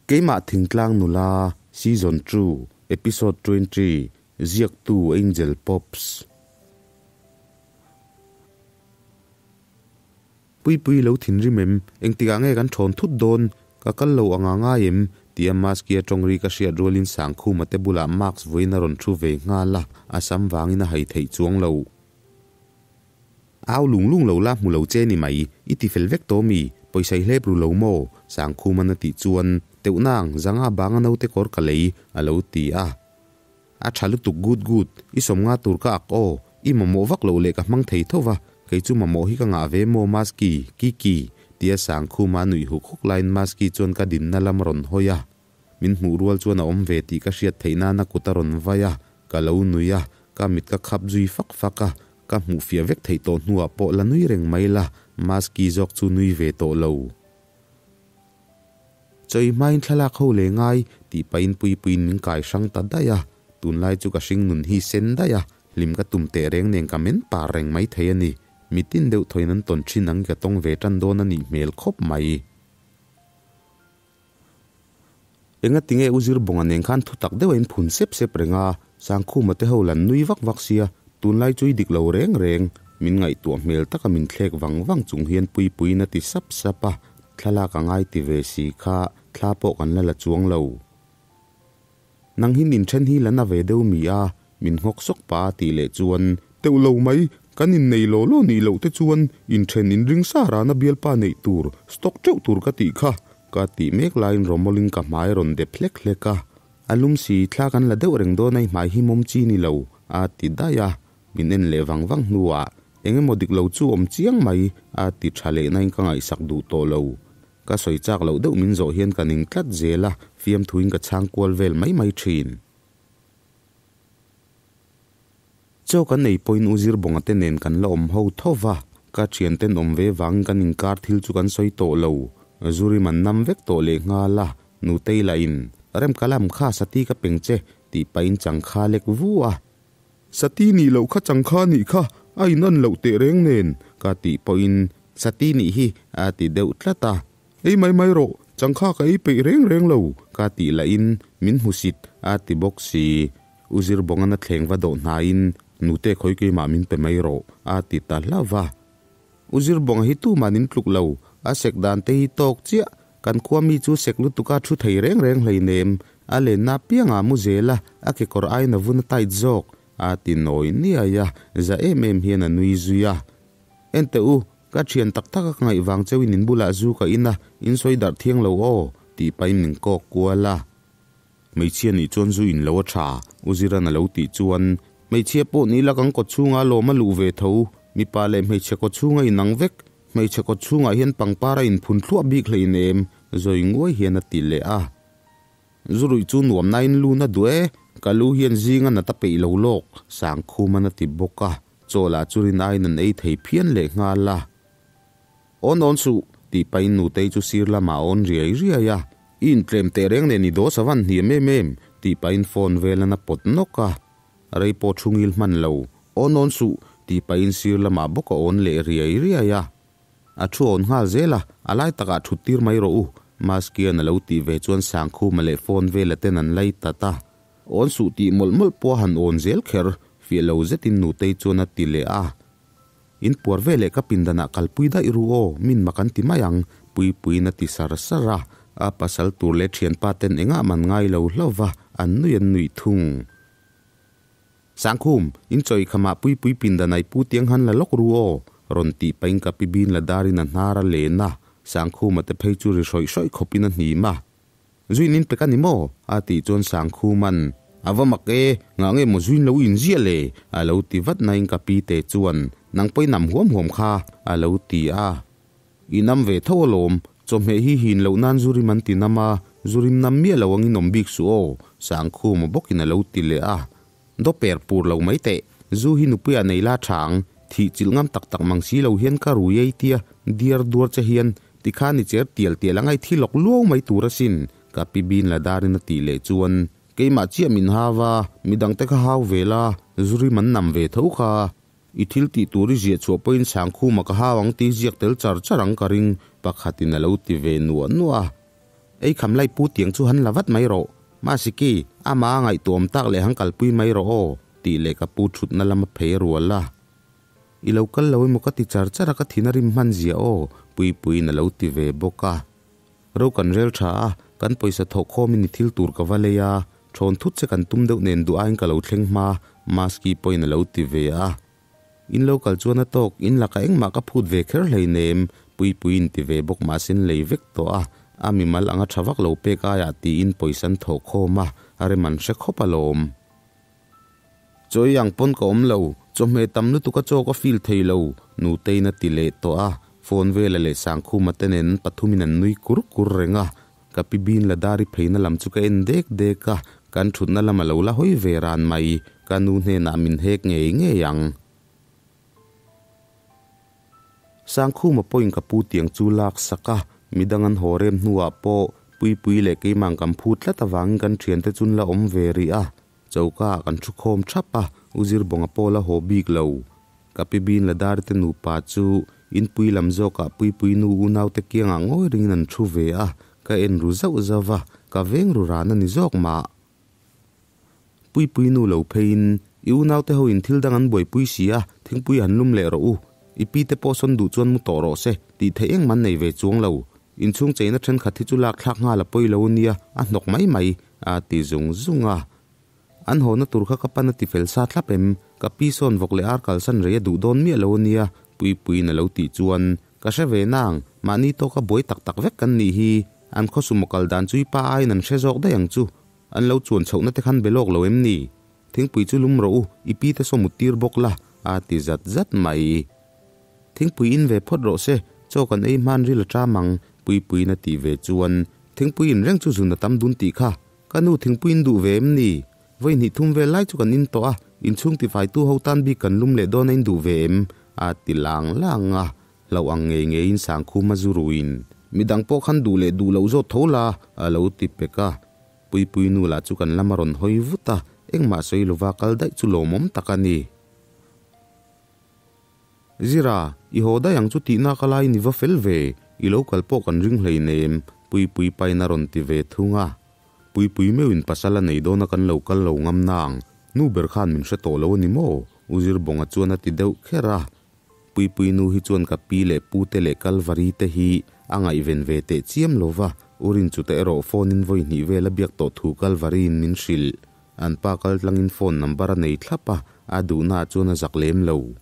Keimah Thingtlang Nula Season 2 Episode 20 Ziaktu Angel Pops. Puipui lo thinrim em? Engtikah nge kan thawn thut dawn? Ka kal lo anga ngai em? Tia Maski-a tawng ri ka hriat rualin Sangkhuma te bulah mask vawiin a rawn thu ve nghal a, a sam vangin a hai theih chuang lo. Au lung lung lo la hmu lo che ni mai, i ti fel vek tawh mi? Pawisa i hlep ru lo maw? Sangkhuman a tih chuan, Teuhnang, zanga banga naute kawr ka lei, a lo ti a. A tha lutuk gut gut, i sawm nga tur ka ak aw, i mamawh vak loh leh ka hmang thei tho va, kei chu mamawh hi ka ngah ve maw Maski, Kiki, tia Sangkhuma a nuih huk huk laiin Maski chuan ka dinna lam a rawn hawi a. Min hmuh rual chuan a awm ve tih ka hriat theih nana kut a rawn vai a, ka lo nui a, ka mit ka khap zui fak fak a, ka hmuh fiah vek theih tawh hnuah pawh la nui reng mai la, Maski zawk chu nui ve tawh lo. Chawi hmain thlalak ho leh ngai tih pahin Puipuiin min kai hrang ta daih a, tunlai chu ka hring nun hi sen daih a, hlim ka tum teh reng nen ka men par reng mai thei a ni. Mitin deuh thawiin an tawn thin ang i ka tawng ve tan dawn a nih hmel khawp mai. Enga tinge u Zirbawnga nen khan thu tak deuh a in phun sep sep reng a, Sangkhuma te ho lan nui vak vak sia, tunlai chu i dik lo reng reng, min ngaihtuah hmel taka min thlek vang vang chung hian Puipuiin a ti sap sap a, thlalak a ngai ti ve si kha thla pawh kan la la chuang lo. Nang hi min then hi la na ve deuh mi a, min nghawk sawk pa a tih leh chuan, Teuh lo mai, kan innei law law nih loh te chuan inthen inring sa rana bialpa neih tur, stock teuh tur ka tih kha, ka tih mek laiin Romawlin ka hmai a rawn dep hlek hlek a. A lum si, thla kan la deuh reng dawn a i hmai hi mawm chi ni lo, a ti daih a. Min en leh vang vang hnuah, Eng emaw dik lo chu awm chiang mai, a ti tha leh nain ka ngaihsak duh tawh lo. Ka sawi chak loh deuh min zawh hian ka ning tlat zel a, fiamthuin ka chhang kual vel mai mai thin. Chaw kan ei pawhin u Zirbawnga te nen kan la awm ho tho va, ka thianten awm ve vangin kan inkar thil chu kan sawi tawh lo. Zurim an nam vek tawh leh nghal a, Nutei lahin, Remkalam kha Sati ka peng che, tih pahin changkha lek vu a. Sati nih loh kha changkha nih kha a inan loh teh reng nen, ka tih pawhin Sati nih hi a ti deuh tlat a. Ei mai mai rawh, changkha ka ei peih reng reng lo, ka tih lahin min hmusit a ti bawk si. U Zirbawngan a thleng va dawh hnaiin Nute khawi keimah min pe mai rawh, a ti ta hlauh va. U Zirbawnga hi tuman in tluk lo, a sek dan te hi tawk chiah, kan khua mi chu sek lutuk a thu thei reng reng hleinem, a lenna apiangah mu zel a, a kekawr aiin a vun a tight zawk, a ti nawi niai a, za em em hian a nui zui a. Enteh u, ka thian tak tak a ka ngaih vang cheuhin in bulah zu ka in a, in sawi darh thiang lo aw, tih pahin min kawk kual a. Hmeichhia nih chuan zu in lo a tha, U Ziran a lo tih chuan, Hmeichhia pawh ni la kan kawt chhungah lawm a luh ve tho, mipa leh hmeichhe kawt chhunga inang vek, hmeichhe kawt chhungah hian pangpar a inphun thluah bik hleinem, zawi nguai hian a ti leh a. Zu ruih chu nuam nain lu na duh e, ka lu hian zinga nat a peih lo lawk, Sangkhuman a ti bawk a, chaw lah chu rin aiin an ei thei phian leh nghal a. Awn awn suh, tih pahin Nutei chu sir lamah a awn riai riai a, I intlem teh reng nen i dawh savan hniam em em, tih pahin phone velan a pawt nawk a. Rei pawh thu ngil hman lo, Awn awn suh, tih pahin sir lamah bawk a awn leh riai riai a. A thu awn nghal zel a, a lai takah thut tir mai rawh u, Maskian a lo tih ve chuan Sangkhuma leh phone vela ten an lai tat a. Awn suh tih mawlh mawlh pawh a han awn zel kher, fiah lo zetin Nutei chuan a ti leh a. In puar ve leh ka pindanah kalpui daih ru aw, min mak an ti mai ang, Puipuiin a ti sar sar a, a pasal tur leh thianpa ten engah man ngai lo hlauh va, an nui an nuih thung. Sangkhum, in chawi khamah Puipui pindanah i pu tiang han la lawk ru aw, rawn tih pahin ka pi bin la darin a hnar a len a, Sangkhuma te phei chu ri hrawih hrawih khawpin a hnim a. Zuin in pek a ni maw? a tih chuan Sangkhuman, A va mak e, ngah nge maw zuin lo inziah le? a lo ti vat nain ka pi te chuan, Nang pawhin nam huam huam kha, a lo ti a. I nam ve tho alawm, chawhmeh hi hin loh nan zu rim an ti nam a, zu rim nam miah lo angin awm bik suh aw, Sangkhuma bawkin a lo ti leh a. Daw per pur lo mai teh, zu hi nupuiah nei la tha ang, thih chilh ngam tak tak mang si lo hian ka rui ei tia, diar duar che hian, tikhan i cher tial tial ang a i thi lawk luau mai tur asin, ka pi bin la darin a tih leh chuan, keimah chiah min hau a, midangte kha hau ve la, zu rim an nam ve tho kha. I thil tih tur i ziah chhuah pawhin Sangkhuma ka hau ang tih ziak tel char char ang ka ring, pakhatin a lo ti ve nuah nuah a. Ei kham lai pu tiang chu han la vat mai rawh. Masiki, ama a ngaihtuah awm tak leh han kalpui mai rawh aw, tih leh ka pu thutna lama phei a rual a. I lo kal lo emaw ka ti char char a ka thin a rim hman zia aw, Puipuiin a lo ti ve bawk a. Ro kan rel tha a, kan pawisa thawh khawmin i thil tur ka va lei a, thawn thut che kan tum deuh nen duh aiin ka lo thleng hma, Maski pawhin a lo ti ve a. In lo kal chuan a tawk, in lakah engmah ka phut ve kher hleinem, Puipuiin ti ve bawk mahse in lei vek tawh a, a mimal anga tha vak lo pek aiah tiin pawisa an thawh khawm a, a rem an hre khawp alawm. Chawi ang pawn ka awm lo, chawhmeh tam lutuk a chaw ka feel thei lo, Nuteiin a ti leh tawh a, phone vela leh Sangkhuma te nen an pathumin an nui kur kur reng a, ka pi bin la dari pheina lam chu ka en dek dek a, kan thutna lam a lo la hawi ve ran mai, ka nu hnenah min hek ngei ngei ang. Sangkhuma pawhin ka pu tiang chu lak sak a, midang an haw rem hnuah pawh Puipui leh keimah kan phut tlat avangin kan thiante chu an la awm ve rih a. Choka ah kan thu khawm thap a, U Zirbawnga pawh la haw bik lo. Ka pi Bin Ladar te nupa chu inpui lam zawkah Puipui nu unaute kiangah ngawi ringin an thu ve a, ka en ru zauh zauh a, ka veng ru ran a ni zawk mah. Puipui nu lo pheiin, I unaute ho in thil dang an buaipui si a, thingpui han lum leh rawh u. I pi te pawh sawn duh chuan mu tawh rawh se, tih theih engmah an nei ve chuang lo. Inchhung cheina thenkhat hi chu lak thlak nghal a pawi lo ania, a hnawk mai mai, a ti zung zung a. An hawna tur kha ka pan a ti fel sa thlap em? Ka pi sawn vawk leh ar kalsan rei a duh dawn miah lo ania, Puipuiin a lo tih chuan, Ka hre ve nang, mahni tawka buai tak tak vek kan nih hi, an khawsumaw kal dan chu i pa aiin an hre zawk daih ang chu, an lo chuan chhohna te khan be lawk lo em ni? Thingpui chu lum rawh u, i pi te saw mut tir bawk la, a ti zat zat mai. Thingpui in ve phawt rawh se, chaw kan ei hman ril a ṭam ang, Puipuiin a tih ve chuan, Thingpui in reng chu zun a tam dun tih kha, ka nu thingpui in duh ve em ni? Vawi hnih thum vel lai chu kan in tawh a, inchhung tifaitu ho tan bik kan lum leh dawn a in duh ve em? a ti lang lang a, hlauh ang ngei ngeiin Sangkhuma zu ruin, Midang pawh khan duh leh duh loh zawt tho la, a lo ti pek a. Puipui nu lah chu kan lam a rawn hawi vut a, engmah sawi lova kal daih chu lawmawm tak a ni. Zira, i haw daih ang chu tihna ka lai ni va fel ve, i lo kal pawh kan ring hleinem, Puipui pain a rawn ti ve thung a. Puipui meuhin pasal a nei dawn a kan lo kal lo ngam nang, nu ber khan min hre tawh lo a ni maw? U Zirbawnga chuan a ti deuh kher a. Puipui nu hi chuan ka pi leh pu te leh Kalvari te hi a ngaihven ve teh chiam lo va, U Rinchuta erawh phone in vawi hnih vel a biak tawh thu Kalvari in min hrilh. An pa kal tlangin phone number a nei thlap a, a duhnaah chuan a zak lem lo.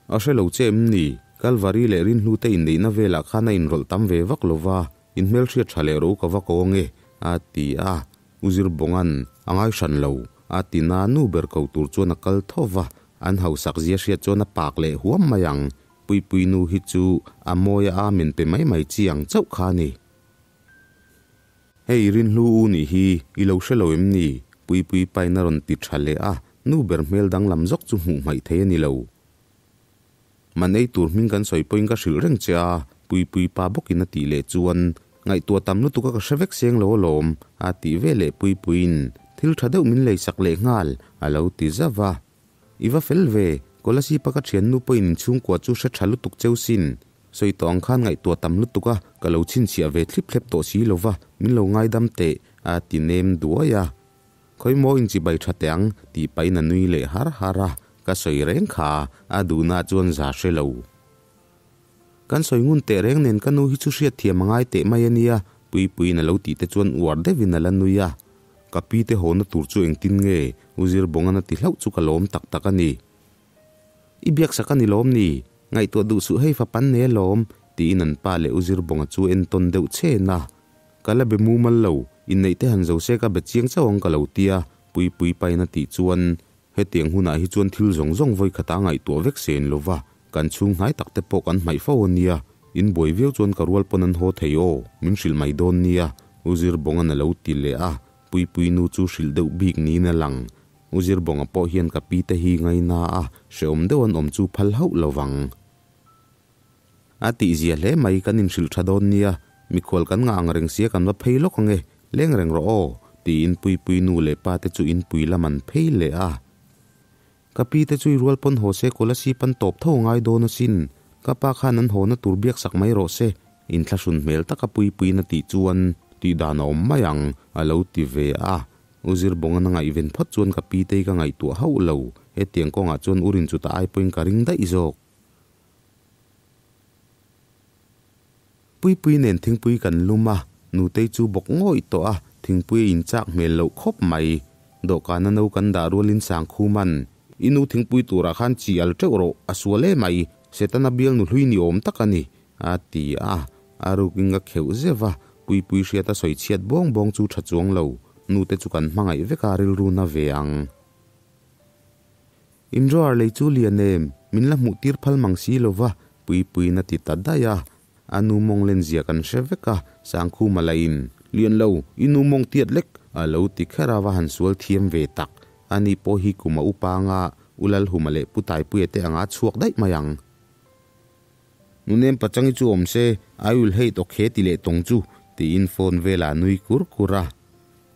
A hre lo che em ni? Kalvari leh Rinhlu te inneihna velah khan a inrawlh tam ve vak lo va, in hmelhriat tha leh rawh u ka va ko ange, a ti a. U Zirbawnga'n a ngai hran lo, a ti na nu ber ko tur chuan a kal tho va, an hausak zia hriat chuan a pak leh huam mai ang. Puipui nu hi chu a mawi a amen pe mai mai chi ang chauh kha a ni. Hei Rinhlu u nih hi i lo hre lo em ni? Puipui pain a rawn ti tha leh a, nu ber hmel danglam zawk chu hmuh hmaih thei a ni lo. Man ei tur hming kan sawi pawhin ka hrilh reng che a, Puipui pa bawkin a tih leh chuan, Ngaihtuah tam lutuk a ka hre vek seng lo alawm, a tih ve leh Puipuiin thil tha deuh min leisak leh nghal, a lo ti zauh a. I va fel ve, Kolasib a ka thiannu pawhin inchhungkua chu hre tha lutuk cheu sin. Sawi tawh ang khan ngaihtuah tam lutuk a, ka lo chhinchhiah ve thlip thlep tawh si lo va, min lo ngaidam teh, a ti nem duai a. Khawi maw inchibai tha teh ang, tih pahin a nui leh har har a, ka sawi reng kha, a duhna chuan za hre lo. Kan sawi ngun teh reng nen ka nu hi chu hriat thiam a ngai teh mai a nia, Puipuiin a lo tih te chuan uar deuhin a la nui a. Ka pi te hawna tur chu engtin nge U Zirbawngan a ti hlauh chu ka lawm tak tak a ni. I biaksak a ni lawm ni? Ngaihtuah duh suh hei fa pan nei alawm, tiin an pa leh U Zirbawnga chu entawn deuh chhen a. Ka la be mumal lo, inneih te han zo se ka be chiang chauh ang ka lo tia, Puipui pain a tih chuan Hetiang hunah hi chuan thil zawng zawng vawi khata ngaihtuah vek sen lo va, kan chhung hnai tak te pawh kan hmaih fo a nia. In buai viau chuan ka rual pawn an haw thei aw, min hrilh mai dawn nia, U Zirbawnga'n a lo ti leh a, Puipui nu chu hrilh deuh bik niin a lang. U Zirbawnga pawh hian ka pi te hi ngaina a, hrehawm deuh an awm chu phal hauh lo vang. A tihzia hle mai, kan inhrilh tha dawn nia, mikhual kan ngah ang reng sia kan va phei lawk ang e, leng reng rawh aw, tiin Puipui nu leh pa te chu inpui lam an phei leh a. Ka pi te chu i rual pawn haw se Kolasib an tawp tho a ngai dawn asin, ka pa khan an hawna tur biaksak mai rawh se, Inthlahrun hmel taka Puipuiin a tih chuan, Tih dan a awm mai ang, a lo ti ve a. U Zirbawnga na ngaihven phawt chuan ka pitei ka ngaihtuah hauh lo. Hetiang kawngah chuan u Rinchuta ai pawhin ka ring daih zawk. Puipui nen thingpui kan lum a, Nutei chu bawk ngawih tawh a, thingpui a inchak hmel loh khawp mai. Dawhkana no kan dah rualin Sangkhuman, I nu thingpui turah khan chi al teuh rawh, a sual em mai, Setana bialnu hlui ni awm tak a ni, a ti a. A rukin ka kheuh zeuh a, Puipui hriata sawi chhiat bawng bawng chu tha chuang lo, nute chu kan hmangaih vek a rilru na ve ang. Inroar lei chu lian em, min la hmuh tir phal mang si lo va, Puipuiin a ti ta daih a. A nu mawng len zia kan hre vek a, Sangkhuma lahin, Lian lo, i nu mawng tiat lek, a lo ti kher a, va han sual thiam ve tak. Ani pawh hi kum a upa anga U Lalhuma leh Pu Taipuia te anga chhuak daih mai ang. Nunem pachang i chu awm se, I will hate okay ti leh tawng chu, tiin phone velah a nui kur kur a.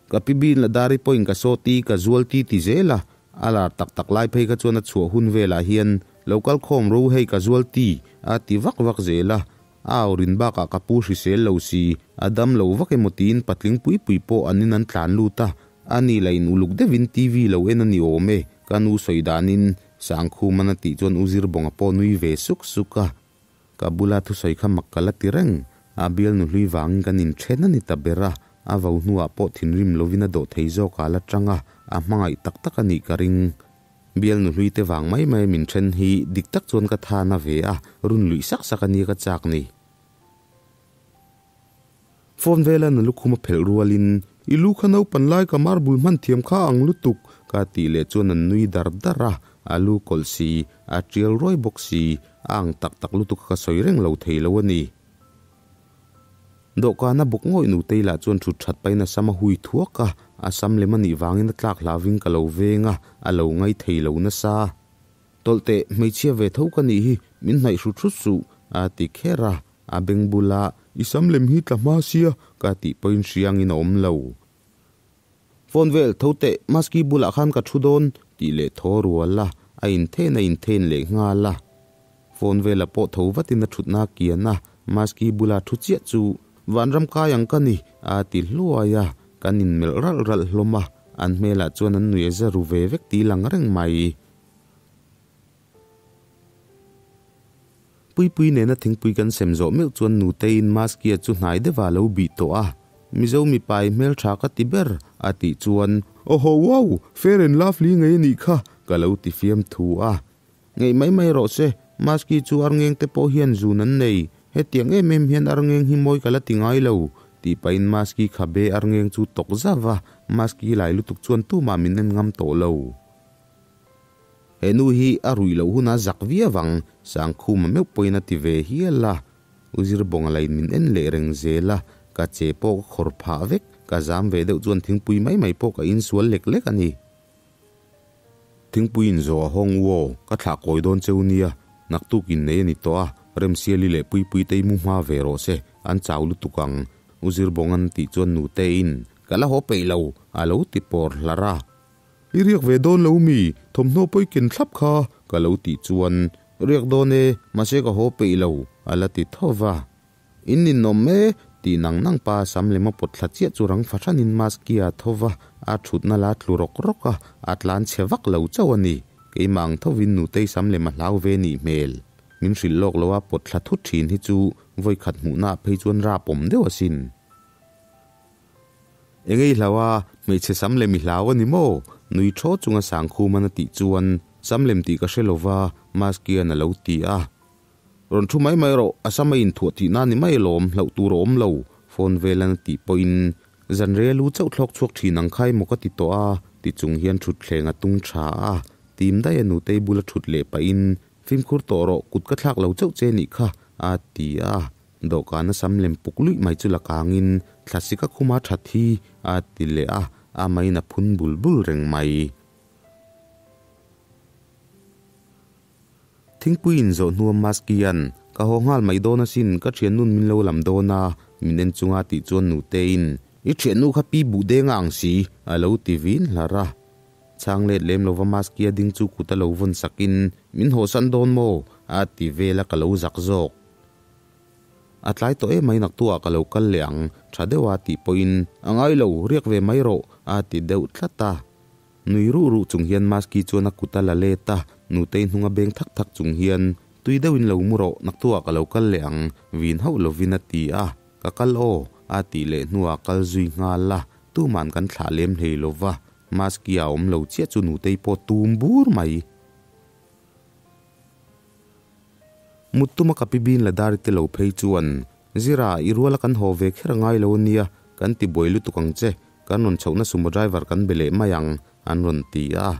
Ka pi bin la dari pawhin ka saw ti, ka zual ti ti zel a, a lar tak tak lai phei kha chuan a chhuah hun velah hian lo kal khawm ro hei ka zual ti a ti vak vak zel a. A au rin bakah ka pu hrisel lo si, a dam lo vak emaw tiin patling pui pui pawh an in an tlan lut a, ani lah in uluk deuhin TV lo en a ni awm e, ka nu sawi danin Sangkhuman a tih chuan U Zirbawnga pawh nui ve suk suk a, ka bula thusawi kha mak ka la ti reng. A bialnu hlui vangin kan inthen a ni ta ber a, a vo hnuah pawh thinrim lovin a dawh thei zawk a la tang a, a hmangaih tak tak a nih ka ring. Bialnu hlui te vang mai mai min then hi dik tak chuan ka tha na ve a, run luih sak sak a nia ka chak ni. Phone vela na lukhum a phelh rualin, I lu kha naupan lai ka marble hman thiam kha ang lutuk, ka tih leh chuan an nui dar dar a, a lu kawlh si, a tial ruai bawk si, a ang tak tak lutuk a ka sawi reng lo thei lo a ni. Dawhkana bawk ngawih nutei lah chuan thut that pahin a sam a hui thuak a, a sam lem a nih vangin a tlak hlauvin ka lo veng a, a lo ngai thei lo nasa. Tawlh teh, hmeichhia ve tho ka nih hi, min hnaih hrut hrut suh, a ti kher a. A beng bula i sam lem hi tla hma sia ka tih pawhin hriangin a awm lo. Phone vel tho teh Maski bulah khan ka thu dawn tih leh thaw rual a, a inthen a inthen leh nghal a. Phone vela pawh tho vatin a thutna a kian a, Maski bula thu chiah chu Vanram kai ang ka ni a ti hluai a, kan inmelh ralh ralh hlawm a, an hmelah chuan an nui a za ru ve vek tih lang reng mai. Puipui nena thingpui kan sem zawh meuh chuan Nuteiin Maskia chu hnai deuhah a lo bih tawh a, Mizo mipa i hmeltha ka ti ber, a tih chuan, Awhaw wow, fair and lovely ngei a nih kha, ka lo ti fiam thu a. Ngeih mai mai rawh se, Maski chu arngeng te pawh hian zun an nei, hetiang em em hian arngeng hi mawi ka la ti ngai lo, tih pahin Maski khabe arngeng chu tawk zauh a, Maski lai lutuk chuan tumah min en ngam tawh lo. He nu hi a ruih loh hunah zak viau ang, Sangkhuma meuh pawhin a ti ve hial a. U Zirbawnga lain min en leh reng zel a, ka che pawh ka khawr phah vek, ka zam ve deuh chuan thingpui mai mai pawh ka insual lek lek a ni. Thingpui inzawh a hawng u aw, ka thlah kawi dawn cheu nia, naktuk innei a ni tawh a, Remsiali leh Puipui te i mu hma ve rawh se, an chau lutuk ang, U Zirbawnga'n a tih chuan Nuteiin, Ka la haw peih lo, a lo ti pawr hlarh a. I riak ve dawn lo mi? Thawmhnaw pawi ken thlap kha ka lo tih chuan, Riak dawn e, mahse ka haw peih lo, a la ti tho va. In ninawm e, tih nang nang pa sam lem a pawt thla chiah chu rang fahranin mask-i a tho va, a thutna la tlu rawk rawk a, a tlan chhe vak lo chauh a ni. Keimah ang thovin nutei sam lem a hlau ve nih hmel. Min hrilh lawk lo a pawt thla thut thin hi chu vawikhat hmuhnaah phei chuan rap awm deuh asin. Engei hlau a, hmeichhe sam lem i hlau a ni maw? Nui thaw chunga Sangkhuman a tih chuan, Sam lem tih ka hre lo va, Maskian a lo ti a. Rawn thu mai mai rawh, a sam a inthuah tihna ni mai alawm, hlauh tur a awm lo, phone velan a tih pawhin, Zan rei a lu chauh thlawk chhuak thin ang kha emaw ka ti tawh a, ti chung hian thutthleng a tung tha a. Tim daih a nutei bula thut leh pahin, Fimkhur tawh rawh, kut ka thlak lo chauh che nih kha, a ti a. Dawhkana sam lem puk luih mai chu la kangin thlasik a khuma that hi a ti leh a, a main a phun bul bul reng mai. Thingpui inzawh hnua Maskian, Ka haw nghal mai dawn asin, ka thiannun min lo lam dawn a, min en chunga tih chuan Nuteiin, I thiannu kha pi buh deng a ang si, a lo ti vin hlar a. Chhang let lem lova Maskia ding chu kut a lo vawn sakin, Min hawsan dawn maw? a ti vel a, ka lo zak zawk. A tlai tawh emai naktuah ka lo kal leh ang, tha deuha tih pawhin a ngai lo, riak ve mai rawh a ti deuh tlat a. Nui ruh ruh chung hian Maski chuan a kut a la let a, Nutei hnunga beng thak thak chung hian, Tui deuhin lo mu rawh, naktuah ka lo kal leh ang, vin hauh lovin a ti a. Ka kal aw, a tih leh hnuah kal zui nghal a, tuman kan thlah lem hlei lo va, Maski a awm lo chiah chu Nutei pawh tum bur mai. Muttuma ka pi bin la dar te lo phei chuan, Zira, i ruala kan haw ve kher a ngai lo ania, kan ti buai lutuk ang che, kan rawn chhohna sumo driver kan be leh mai ang, an rawn ti a.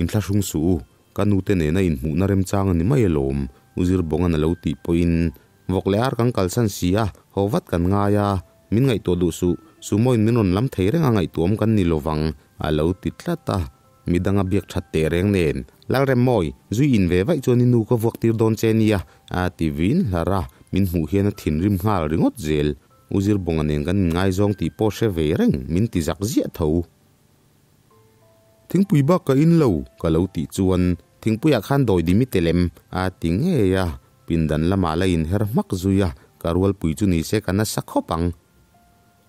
Inthlahrung suh u, ka nute nena inhmuhna remchang a ni mai alawm, U Zirbawnga'n a lo tih pawhin, Vawk leh ar kan kalsan si a, haw vat kan ngai a, min ngaihtuah duh suh, sumo in min rawn lam thei reng a ngaihtuahawm kan ni lovang, a lo ti tlat a. Midang a biak that teh reng nen, Lalremmawi, zui in ve vaih chuan i nu ka vuak tir dawn che nia, a ti vin hlar a, min hmuh hian a thinrim nghal ringawt zel. U Zirbawnga nen kan inngaizawng tih pawh hre ve reng, min ti zak ziah tho. Thingpui bak ka in lo, ka lo tih chuan, Thingpuiah khan dawi dimi tel em? a ti ngei a, pindan lamah la inher hmak zui a, ka rualpui chu ni se ka nasa khawp ang.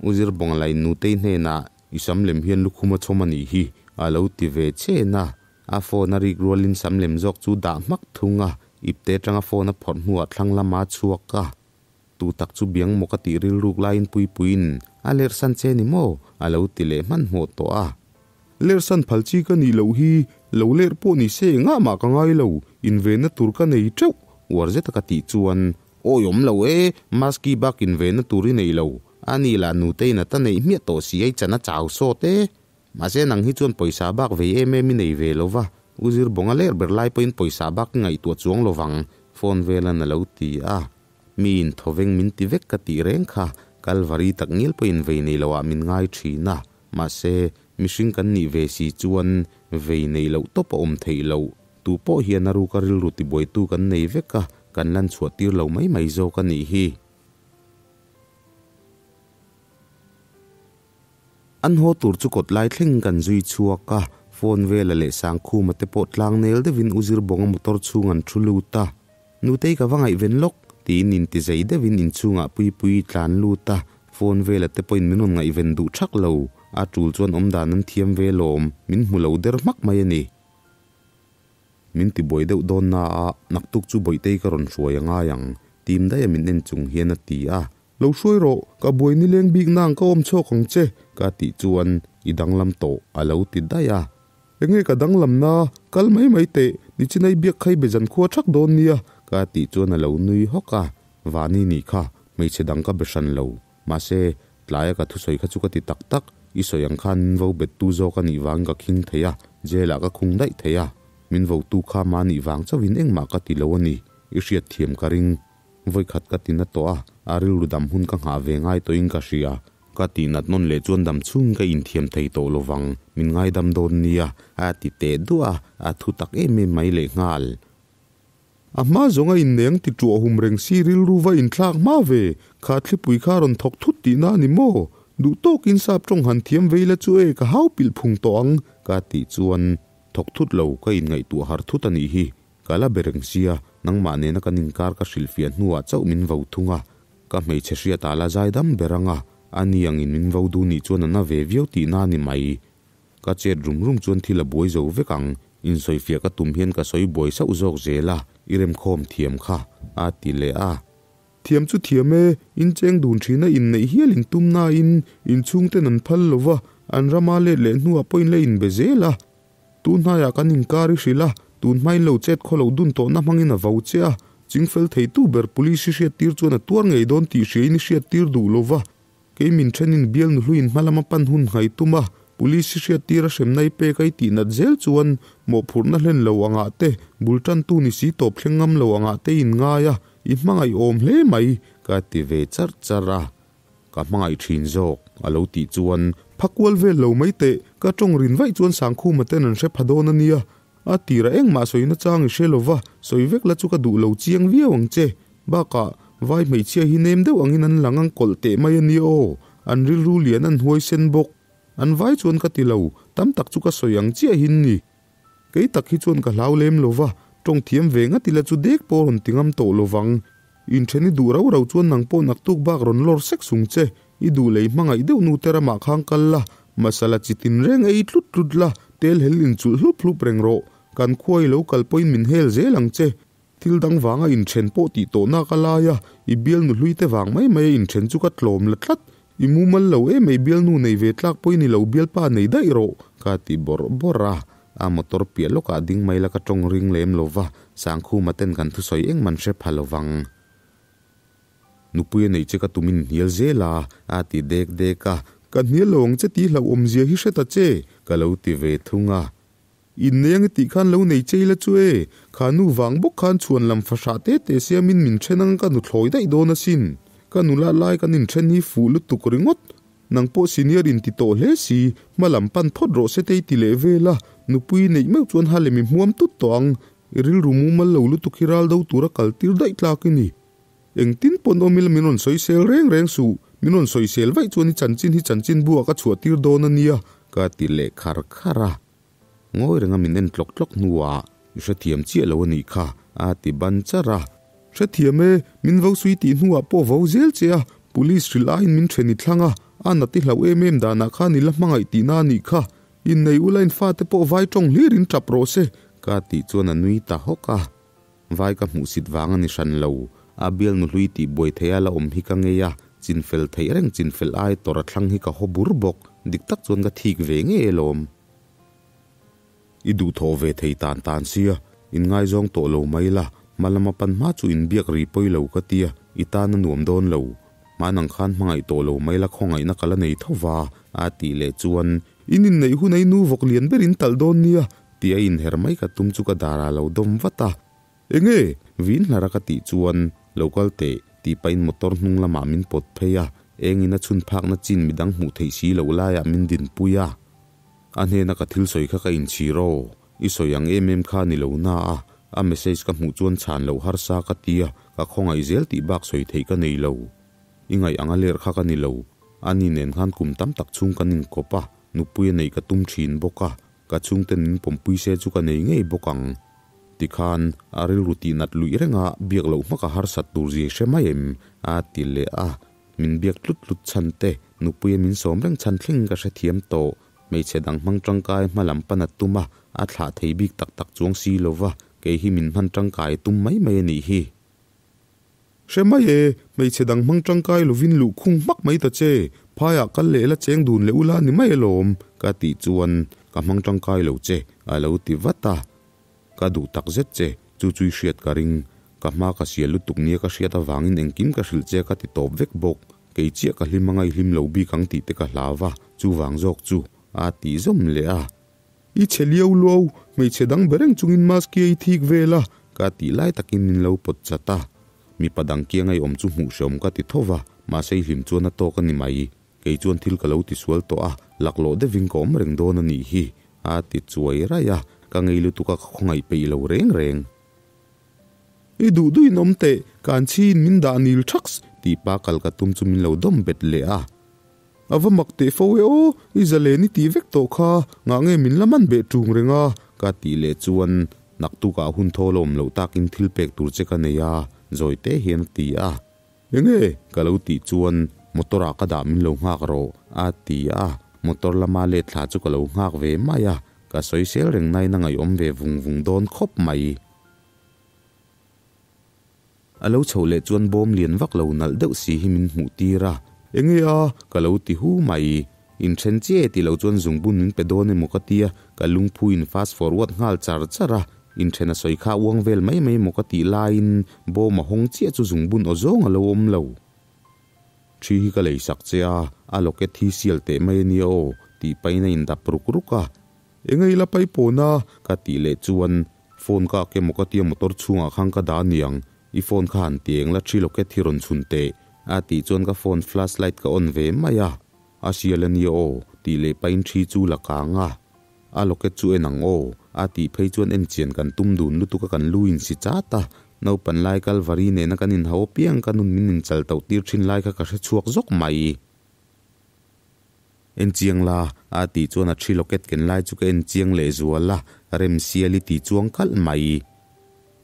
U Zirbawnga la in nutei hnenah, I sam lem hian lukhum a chhawm a nih hi, a lo ti ve chen a. A phone a rik rualin sam lem zawk chu dah hmak thung a, ipte atanga phone a phawrh hnuah thlang lama a chhuak a. Tu tak chu biang maw ka tih rilruk laiin Puipuiin, A lerhsan che ni maw? a lo ti leh hmanhmawh tawh a. Lerhsan phal chi ka nih loh hi, lo lerh pawh ni se engah mah ka ngai lo, invenna tur ka nei teuh, uar zeta ka tih chuan Awi awm lo e, Maski bak invenna tur i nei lo, a ni lah nutei nat a neih hmiah tawh si ai chan a chau sawt e. Mahse nang hi chuan pawisa bak vei em em i nei ve lo va, U Zirbawnga ler ber lai pawhin pawisa bak i ngaihtuah chuang lo vang, phone velan a lo ti a. Mi in thawveng min ti vek ka tih reng kha, Kalvari tak ngial pawhin vei nei loah min ngai thin a, mahse mihring kan nih ve si chuan vei nei loh tawp a awm theih loh. Tu pawh hian a ruka rilru tibuaitu kan nei vek a, kan lan chhuah tir lo mai mai zawk a nih hi. An haw tur chu kawt lai thleng kan zui chhuak a, phone vela leh Sangkhuma te pawh tlang nel deuhin U Zirbawnga motor chhung an thu lut a. Nutei ka va ngaihven lawk, tiin inti zei deuhin inchhungah Puipuii tlan lut a, phone vela te pawhin min rawn ngaihven duh thak lo, a tul chuan awmdan an thiam ve lawm, min hmu lo der hmak mai a ni. Min ti buai deuh dawn na a, naktuk chu Bawihtei ka rawn hruai a ngai ang, tim daih a min en chung hian a ti a. Lo hruai rawh, ka buai nileng bik nang ka awm chhuak ang che, ka tih chuan i danglam tawh a lo ti daih a. Enge ka danglam na, kal mai mai teh, nichinai biak khai be zan khua thak dawn nia, ka tih chuan a lo nui hawk a. Vani nih kha, hmeichhe dang ka be hran lo, mahse, tlaia ka thusawi kha chu ka ti tak tak, i sawi ang khan min vo bettu zawk a nih vangin ka khing thei a, jail ah ka khung daih thei a, min votu kha mahni vang chauhin engmah ka ti lo a ni, i hriatthiam ka ring. Vawikhat ka ti na tawh a, a rilru dam hun ka nghah ve ngai tawhin ka hria. Ka tih nat nawn leh chuan dam chhungin ka inthiam thei tawh lovang, min ngaidam dawn nia, a ti teh duah a, a thu tak em em mai lehnghal. A hma zawnga inneng ti tuah hum reng si rilru va inthlak hma ve, kha thlipui kha rawn thawk thut tihna a ni maw? Duh tawkin sap tawng han thiam vei la chu e ka hau pilh phung tawh ang, ka tih chuan thawk thut lo ka inngaihtuah har thut a nih hi. Ka la be reng sia, nangmah nena kan inkar ka hrilhfiah hnuah chauh min vo thung a, ka hmeichhe hriatah la zai dam ber ang a, ani angin min vo duh nih chuan a na ve viau tihna a ni mai. Ka chet rum rum chuan thil a buai zo vek ang, insawifiah ka tum hian ka sawi buai sauh zawk zel a, i remkhawm thiam kha, a ti leh a. Thiam chu thiam e, incheng dun thina inneih hial in tum nain inchhungten an phal lo va, an rama let leh hnuah pawh in la inbe zel a. Tun hnaiah kan inkar i hrilh a, tun hmain lo chet khaw lo dun tawhna hmangin a vo che a, chingfel theitu ber police i hriattir chuan a tuar ngei dawn tih hriain i hriattir duh lo va, kei min thenin bial nuhluin hma lama pan hun nghai tum a, police i hriattir a hremna i pek a i tih nat zel chuan mawhphurhna hlen lo angah te, bul tantu ni si tawp thleng ngam lo angah te i inngai a, i hmangaih awm hle mai, ka ti ve charh charh a. Ka hmangaih thin zawk, a lo tih chuan. Phakual vel lo mai teh, ka tawng rin vaih chuan Sangkhuma ten an hre pha dawn a nia. A tirah engmah sawina chang i hre lo va, sawi vek la chu ka duh lo chiang viau ang che. Bakah, vai hmeichhia hi nem deuh angin an lang ang kawlh teh mai a nia aw. An rilru lian an huai sen bawk. An vai chuan ka ti lo, tam tak chu ka sawi ang chiahin ni. Kei tak hi chuan ka hlau lem lo va, tawng thiam ve ngat ila chu dek pawh rawn ti ngam tawh lo vang. Inthen i duh rau rau chuan nang pawh naktuk bak rawn lawr sek sung che. I duh lei hmangaih deuh nu te ramah khang kal la, masala chi tin reng ei tlut tlut la, tel hel inchulh hlup hlup reng rawh. Kan khua i lo kal pawhin min hel zel ang che. Thil dang vanga inthen pawh tih tawh nak a lai a, i bialnu hlui te vang mai mai a inthen chu ka tlawm la tlat. I mumal lo em ei bialnu nei ve tlak pawhin i lo bialpa nei daih rawh, ka ti bawrh bawrh a. A motor piah lawkah ding mai la ka tawng ring lem lo va, Sangkhuma ten kan thusawi engman hre pha lo vang. Nupui a neih che ka tum in hnial zel a, a ti dek dek a. Ka hnial lo ang che tih hlauhawmzia hi hre ta che, ka lo ti ve thung a. Inneng i tih khan lo nei che ila chu e, kha nu vang bawk khan chhuan lam fahrah te te siamin min then ang ka nu thlawi daih dawn asin. Ka nula lai kan inthen hi fuh lutuk ringawt. Nang pawh senior in ti tawh hle si, hma lam pan phawt rawh se te i ti leh vel a, nupui neih meuh chuan ha lem i hmuam tut tawh ang. I rilru mumal lo lutuk hi ral do tura kal tir daih tlak i ni. Engtin pawn awm ila min rawn sawisel reng reng suh, min rawn sawisel vaih chuan i chanchin hi chanchin buah ka chhuah tir dawn a nia, ka ti leh khar khar a. Ngawi renga min en tlawk tlawk hnuah, I hrethiam chiah lo a nih kha, a ti ban char a. Hrethiam e, min vo sui tih hnuah pawh vo zel che a, police hrilh aiin min then i thlang a, a nat i hlauh em em danah khan i la hmangaih tihna a nih kha, innei ula in fate pawh vai tawng hlirin tap rawh se, ka tih chuan a nui ta hawk a. Vai ka hmuhsit vang a ni hran lo. A bialnu hlui tih buai theia la awm hi ka ngei a, chinfel theih reng chinfel ai tawrh a thlang hi ka haw bur bawk. Dik tak chuan ka thik ve ngei alawm. I duhthawh ve thei tan tan sia, inngaizawng tawh lo mai la, hma lama pan hma chu inbiak ri pawi lo ka tia, i tan a nuam dawn lo. Hmanang khan hmangaih tawh lo mai la khawngaihna ka la nei tho va, a tih leh chuan, In inneih hun a i nu vawk lian ber in talh dawn nia, Ti a inher mai ka tum chu ka dar ah lo dawm vat a. Enge? Vin hlar a ka tih chuan, Lo kal teh, tih pahin motor hnung lamah min pawt phei a, engin a chhun phakna chin midang hmuh theih si loh laiah min dinpui a. A hnena ka thil sawi kha ka inchhir aw, i sawi ang em em kha ni lo na a, a message ka hmuh chuan chhan loh harsa ka ti a, ka khawngaih zel tih bak sawi theih ka nei lo. I ngaih ang a ler kha ka ni lo, ani nen khan kum tam tak chhung kan inkawp a, nupui a neih ka tum thin bawk a, Ka chhungten min pawmpui se chu ka nei ngei bawk ang. Tikhan, a rilru tih nat luih renga biak loh hmaka harsat tur zia i hre mai em? a ti leh a. Min biak tlut tlut chhan te, nupuia min sawm reng chhan thleng ka hrethiam tawh. Hmeichhe dang hmang tangkai hma lam pan a tum a, a thlah thei bik tak tak chuang si lova, kei hi min hman tangkai tum mai mai a nih hi. Hre mai e, hmeichhe dang hmang tangkai lovin luh khung hmak mai ta che, phaiah kal leh la cheng dun leh ula ni mai alawm, ka tih chuan ka hmang tangkai lo che, a lo ti vat a. Ka duh tak zet che, chu chu i hriat ka ring, ka hma ka sial lutuk nia ka hriat avangin engkim ka hrilh che ka ti tawp vek bawk, kei chiah ka hlim anga i hlim lo bik ang tih te ka hlau va, chuvang zawk chu, a tih zawm leh a. I chhe liau luau, hmeichhe dang be reng chungin mask i ei thik vel a, ka tih lai takin min lo pawt chat a. Mipa dang kiang ei awm chu hmuh hreawm ka ti tho va, mahse i hlim chuan a tawk a ni mai. Kei chuan thil ka lo ti sual tawh a, laklawh deuhin ka awm reng dawn a nih hi, a ti chuai raih a, ka ngei lutuk a ka khawngaih peih lo reng reng. I duh duhin awm teh, kan chhiin min dah nil thaks, tih pa kal ka tum chu min lo dawm bet leh a. A va mak teh fo e aw, i zalen i tih vek tawh kha, ngah nge min la man beh ṭung reng a? Ka tih leh chuan, Naktukah hun thaw la awm loh takin thil pek tur che ka nei a, zawi te hian a ti a. Enge? Ka lo tih chuan, Motor ah ka dah min lo nghak rawh, a ti a. Motor lama let thla chu ka lo nghak ve mai a, ka sawisel reng nain a ngaihawm ve vung vung dawn khawp mai. A lo chhoh leh chuan bawm lian vak lo nalh deuh si hi min hmuh tir a. Enge a? Ka lo ti hu mai. Inthen chiah e ti lo chuan zungbun min pe dawn emaw ka tia, ka lungphu in fast forward nghal char char a. Inthen a sawi kha uang vel mai mai emaw ka tih laiin bawm a hawng chiah chu zungbun aw zawng a lo awm lo. Thi hi ka lei sak che a, a locket hi sial teh mai ania aw, tih pahin a indap ruk ruk a. Enge ila pai pawn a? Ka tih leh chuan Phone ka ak emaw ka tia motor chhungah khan ka dah aniang, i phone kha han ti eng la thi locket hi rawn chhun teh, a tih chuan ka phone flash light ka on ve mai a, a sial ania aw, tih leh pahin thi chu la kang a, a locket chu en ang aw, a tih phei chuan en chian kan tum dun lutuk a kan lu in si chat a, naupan lai Kalvari nena kan inhau apiang ka nun min inchal tauh tir thin lai kha ka hre chhuak zawk mai. En chiang la, a tih chuan a thi locket ken lai chu ka en chiang leh zual a, rem sial i ti chuang kalh mai.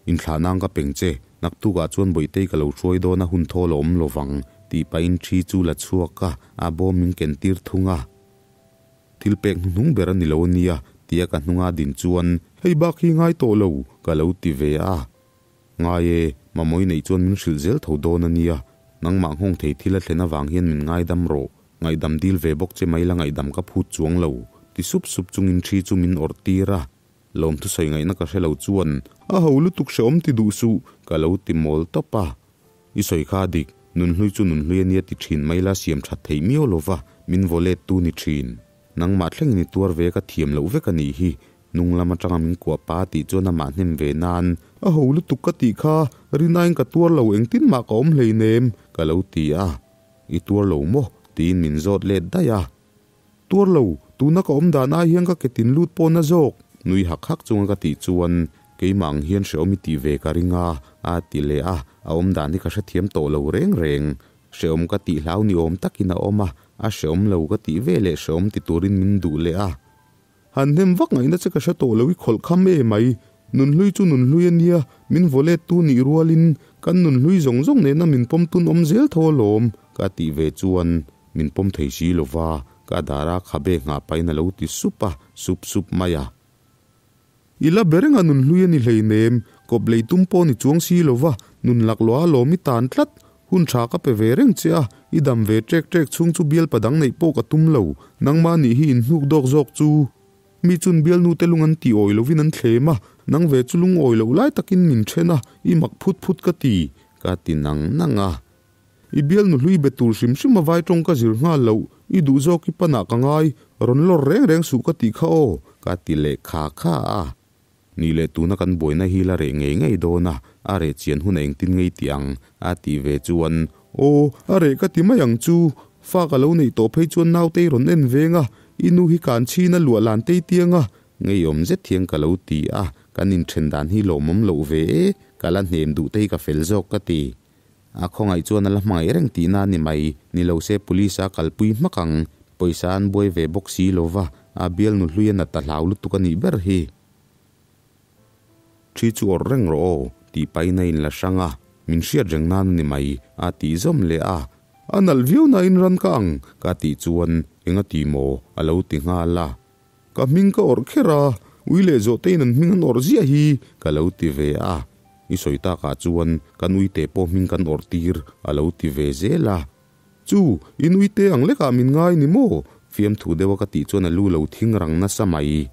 Inthlah nang ka peng che, Naktukah chuan Bawihtei ka lo hruai dawn a hun thawl a awm lo vang, tih pahin ṭhi chu la chhuak a, a bawm min ken tir thung a. Thil pek hnuhnung ber a ni lo a nia, tia ka hnunga din chuan, Hei bak hi ngai tawh lo, ka lo ti ve a. Ngai e, Mamawi neih chuan min hrilh zel tho dawn a nia. Nangmah nghawng thei thil a thlen avang hian min ngaidam rawh. Ngaihdam dil ve bawk che mai la ngaihdam ka phut chuang lo, ti sup sup chungin ṭhi chu min awrh tir a. Lawmthu sawi ngaihna ka hre lo chuan, A ho lutuk hrehawm ti duh suh, ka lo ti mawl tawp a. I sawi kha dik, nunhlui chu nunhlui a nia ti thin mai la siam that theih miau lo va, min vaw let tu ni thin. Nangmah thlengin i tuar ve ka thiam loh vek a nih hi, hnung lam atanga min kuah pa tih chuan amah hnem ve nan. A ho lutuk ka tih kha, rinain ka tuar lo engtin mah ka awm hleinem, ka lo ti a. I tuar lo maw? tiin min zawt let daih a. Tuar lo, tuna ka awm dan ai hian ka ke tin lut pawh na zawk. Nui hak hak chunga ka tih chuan, Keimah ang hian hrehawm i tih ve ka ring a, a ti leh a, a awm dan hi ka hrethiam tawh lo reng reng. Hrehawm ka tih hlau ni awm takin a awm a, a hrehawm lo ka tih ve leh hrehawm ti turin min duh leh a. Han hnem vak ngaihna che ka hre tawh lo i khawlh kham e mai. Nunhlui chu nunhlui a nia, min vaw let tu nih rualin kan nunhlui zawng zawng nena min pawm tun awm zel tho alawm, ka tih ve chuan Min pawm thei si lo va, ka dara khabe nghah pahin a lo ti sup a, sup sup mai a. I la be reng a nun hlui a ni hleinem, kawp lei tum pawh ni chuang si lo va, nun laklawh a lawm i tan tlat, hun tha ka pe ve reng che a, i dam ve ṭek ṭek chhung chu bial padang neih pawh ka tum lo, nangmah nih hi inhnuk dawk zawk chu. Mi chun bialnu te lung an ti awi lovin an thlem a, nang ve chu lungawi loh lai takin min then a, i mak phut phut ka ti, ka ti nang nang a. I bialnu hlui be tur hrim hrim a vai tawng ka zir nghal loh, i duh zawk i panah ka ngai, rawn lawr reng reng suh ka tih kha aw, ka ti leh kha kha a. Ni leh tuna kan buaina hi la reh ngei ngei dawn a, a reh chian hun a engtin ngei tih ang, a tih ve chuan. Aw, a reh ka ti mai ang chu, fa ka lo neih tawh phei chuan nautei rawn en veng a, i nu hi kan chhin a luah lan tei tiang a. Ngeiawm zet hian ka lo ti a, kan inthen dan hi lawmawm loh ve e, ka la hnem duh te hi ka fel zawk ka ti. A khawngaih chuan a la hmangaih reng tihna a ni mai. Ni lo se police a kalpui hmak ang. Pawisa an buai ve bawk si lo va, a bialnu hlui a nat a hlau lutuk a nih ber hi. Ṭhi chu awrh reng rawh aw, tih pahin a inla hrang a, min hriat reng nan a ni mai, a tih zawm leh a. A nalh viau nain ran ka ang, ka tih chuan eng a ti maw? a lo ti nghal a. Ka hming ka awrh kher a, ui leh zawhtein an hming an awrh ziah hi ka lo ti ve a. I sawi takah chuan kan uite pawh hming kan awrh tir a lo ti ve zel a. Chu, in uite ang lekah min ngai ni maw? Fiamthu deuha ka tih chuan a lu lo thing rang nasa mai.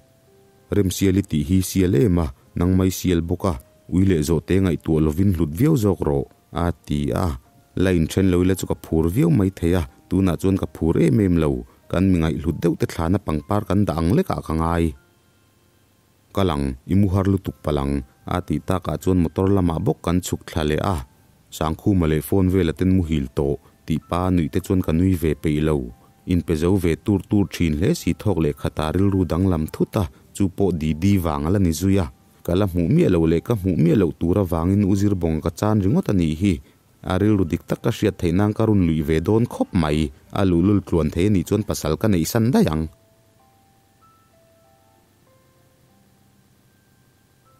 Remsial i tih hi sial em a, nang mai sial bawk a, ui leh zawhte ngaihtuah lovin hlut viau zawk rawh, a ti a. La inthen lo ila chu ka phur viau mai thei a, tunah chuan ka phur em em lo. Kan mi ngaihhlut deuh te thlana pangpar kan dah ang lekah ka ngai. Kal ang, i mu har lutuk palh ang, a tih takah chuan motor lamah bawk kan chhuk thla leh a. Sangkhuma leh phone vela ten muhil tawh tih pa nuih te chuan ka nui ve peih lo. Inpe zo ve tur tur thin hle si thawk leh khata rilru danglam thut a, chu pawh Didi vang a la ni zui a. Ka la hmuh miah loh leh ka hmuh miah loh tur avangin u Zirbawnga ka chan ringawt a nih hi. A rilru dik tak ka hriat theih nan ka run luih ve dawn khawp mai. A luhlul tluan thei a nih chuan pasal ka neih san daih ang.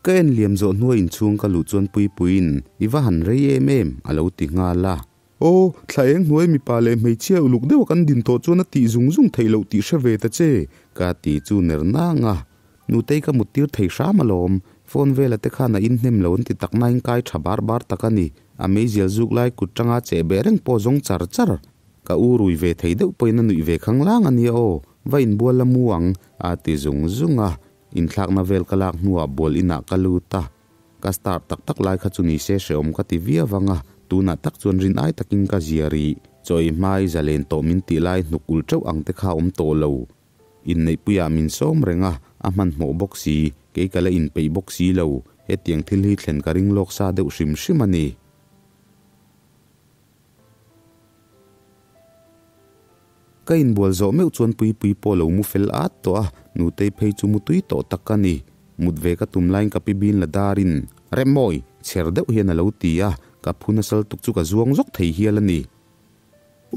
Ka en liam zawh hnua inchhung ka luh chuan Puipuiin, I va han rei em em, a lo ti nghal a. Aw, thla eng hnuai mipa leh hmeichhia uluk deuha kan din tawh chuan a tih zung zung theih loh tih hre ve ta che, ka ti chu ner nang a. Nutei ka muttir thei hram alawm, phone vela te khan a inhnem lo an ti tak nain kai tha bar bar tak a ni. A meizial zuk lai kut tanga cheh beh reng pawh zawng char char. Ka u rui ve thei deuh pawhin a nuih ve khang lang a nia aw, va inbual la mu ang, a ti zung zung a. Inthlakna vel ka lak hnuah bual inah ka lut a. Ka start tak tak lai kha chu ni se hrehawm ka ti viau vang a, tunah tak chuan rin ai takin ka zia rih. Chaw ei hmai zalen tawh min tih lai hnuk ul teuh ang te kha awm tawh lo. Inneihpuiah min sawm reng a, a hmanhmawh bawk si, kei ka la inpeih bawk si lo, hetiang thil hi thlen ka ring lawk sa deuh hrim hrim a ni. Ka inbual zawh meuh chuan Puipui pawh lo mu fel at tawh a, Nutei phei chu mu tui tawh tak a ni. Mut ve ka tum laiin ka pi bin la darin, Remmawi! Chher deuh hian a lo ti a, ka phu nasal tuk chu ka zuang zawk thei hial a ni.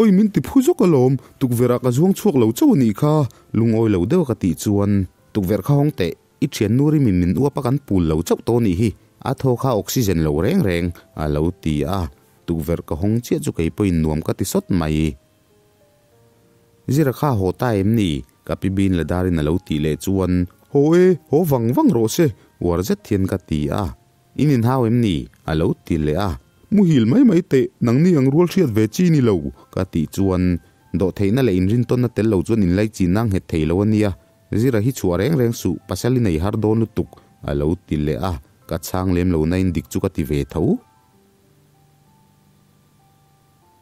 Oi min ti phu zawk alawm, tukverh ah ka zuang chhuak lo chauh a nih kha, lungawi lo deuh a ka tih chuan tukverh kha hawng teh, i thian nu rim in min uap a kan pul lo chauh tawh a nih hi, A thaw kha oxygen lo reng reng, a lo ti a. Tukverh ka hawng chiah chu kei pawhin nuam ka ti sawt mai. Zira kha haw ta em ni? Ka pi bin la darin a lo tih leh chuan, Haw e, haw vang vang rawh se, uar zet hian ka ti a. In inhau em ni? A lo ti leh a. Muhil mai mai teh, nangni ang rual hriat ve chi ni lo, ka tih chuan, Dawhtheihna leh inrintawnna tel lo chuan inlaichin a nghet thei lo a nia, Zira hi chhuah reng reng suh, pasal i nei har dawn lutuk, a lo ti leh a, ka chhang lem lo nain dik chu ka ti ve tho.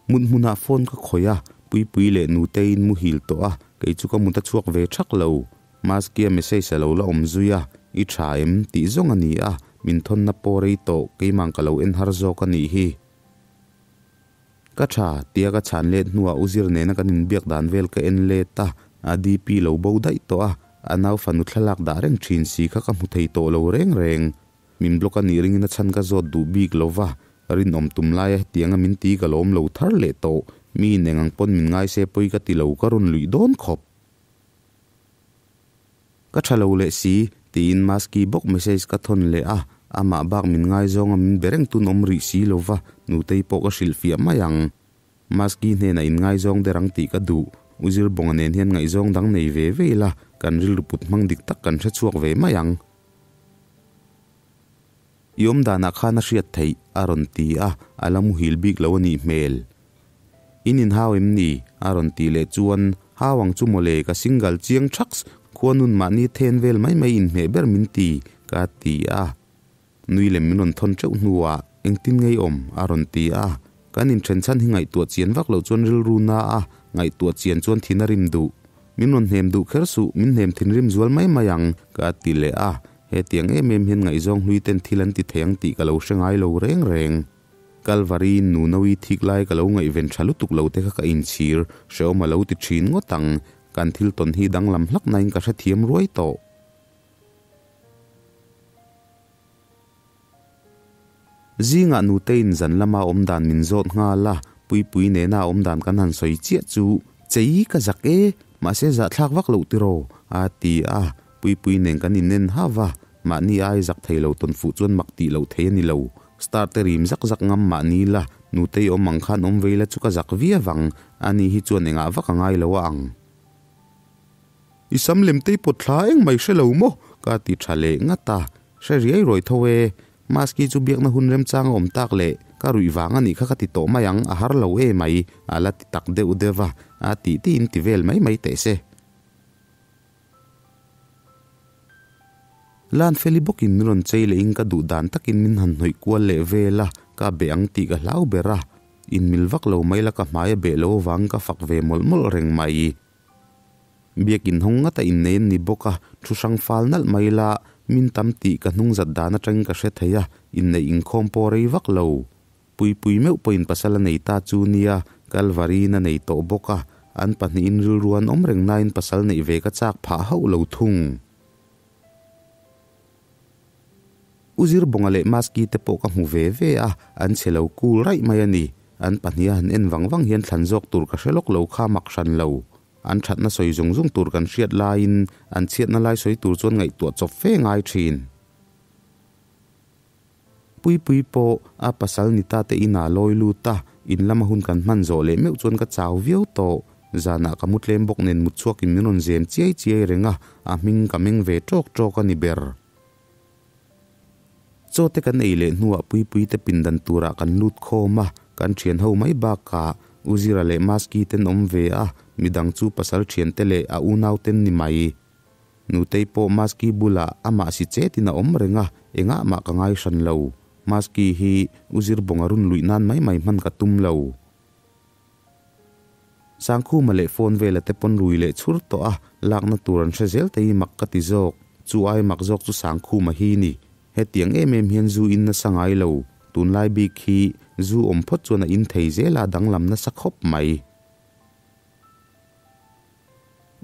Mut hmunah phone ka khawih a, Puipui leh Nuteiin muhil tawh a, kei chu ka mut a chhuak ve thak lo. Maskia message a lo la awm zui a, I tha em? tih zawng a ni a, min thawnna pawh rei tawh, keimah ka lo en har zawk a nih hi. Ka tha, tia ka chhan let hnuah u Zir nena kan inbiak dan vel ka en let a, a DP lo bo daih tawh a, a nau fanu thlalak dah reng thin si kha ka hmu thei tawh lo reng reng. Min block a nih ringin a chhan ka zawt duh bik lo va, rinawm tum laia hetianga min ti ka lawm lo thar leh tawh, mi in engang pawn min ngai se pawi ka ti lo ka rawn luih dawn khawp. Ka tha lo leh si, tiin Maski bawk message ka thawn leh a, amah bak min ngaizawnga min be reng tun awm rih si lo va, Nutei pawh ka hrilhfiah mai ang. Maski hnenah in ngaizawng der ang tih ka duh, U Zirbawnga nen hian ngaihzawng dang nei ve ve ila, kan rilru put hmang dik tak kan hre chhuak ve mai ang. I awm danah khan a hriat theih, a rawn ti a, a la muhil bik lo a nih hmel. In inhau em ni? a rawn tih leh chuan, Hau ang chu mawle, ka single chiang thaks, khuanun mahni then vel mai mai inhmeh ber min ti, ka ti a. Nui lem min rawn thawn teuh hnuah, Engtin ngei awm? a rawn ti a. Kan inthen chhan hi ngaihtuah chian vak loh chuan rilru na a, ngaihtuah chian chuan thin a rim duh. Min rawn hnem duh kher suh, min hnem thinrim zual mai mai ang, ka ti leh a. Hetiang em em hian ngaihzawng hlui ten thil an ti thei ang tih ka lo hre ngai lo reng reng. Kalvari nu Nawi thik lai ka lo ngaihven tha lutuk lo te kha ka inchhir, hrehawm a lo ti thin ngawt ang. Kan thil tawn hi danglam hlak nain ka hrethiam ruai tawh. Zingah Nuteiin zan lama awm dan min zawt nghal a, Puipui nena awm dan kan han sawi chiah chu, Chei ka zak e, mahse zahthlak vak loh tiraw? a ti a, Puipui nen kan inen ha va, mahni ai zak thei lo tawn fuh chuan mak tih loh thei a ni lo. Star te rim zak zak ngam mahni la, Nutei awm ang khan awm vei la chu ka zak viau ang, ani hi chuan engah vak a ngai lo a ang. I sam lem tei pawt thla eng mai hre lo maw? Ka ti tha leh ngat a, hre riai ruai tho e. Maski chu biakna hun remchang a awm tak leh ka ruih vang a nih kha ka ti tawh mai ang, a har lo e mai, a la ti tak deuh deuh a, a tih tiin ti vel mai mai teh se. Lanfeli bawkin min rawn chei lehin ka duh dan takin min han hnawih kual leh vel a, ka beh ang tih ka hlau ber a, inmil vak lo mai la ka hmai a beh lo avangin ka fak ve mawlh mawlh reng mai. Biak inhawng ngata innei an ni bawk a, thu hrang fal nalh mai la, min tam tih ka hnung zat dan atangin ka hre thei a, inneih inkhawm pawh rei vak lo. Puipui meuh pawhin pasal a nei ta chu nia, Kalvari-in a nei tawh bawk a, an pahnihin rilru an awm reng nain pasal neih ve ka chak phah hauh lo thung. U Zirbawnga leh Maski te pawh ka hmu ve ve a, an chhe lo cool raih mai a ni. An pahniha han en vang vang hian thlan zawk tur ka hre lawk lo kha mak hran lo. An thatna sawi zung zung tur kan hriat laiin an chhiatna lai sawi tur chuan ngaihtuah chawp fe ngai thin. Puipui pawh a pasal ni ta te inah lawi lut a, in lama hun kan hman zawh leh meuh chuan ka chau viau tawh. Zanah ka mu tlem bawk nen mut chhuakin min rawn zem chiai chiai reng a, a hming ka meng ve tawk tawk a ni ber. Chaw te kan ei leh hnuah Puipui te pindan turah kan lut khawm a, kan thian ho mai bakah U Zira leh Maski ten awm ve a, midang chu pasal thian te leh a unau ten ni mai. Nutei pawh Maski bulah amah si chetin a awm reng a, engah mah ka ngai hran lo. Maski hi U Zirbawnga run luih nan mai mai hman ka tum lo. Sangkhuma leh phone vela te pawn rui leh chhur tawh a, lakna tur an hre zel te hi mak ka ti zawk. Chu ai mak zawk chu Sangkhuma hi ni. Hetiang em em hian zu in nasa ngai lo. Tunlai bik hi zu awm phawt chuan a in thei zel a danglam nasa khawp mai.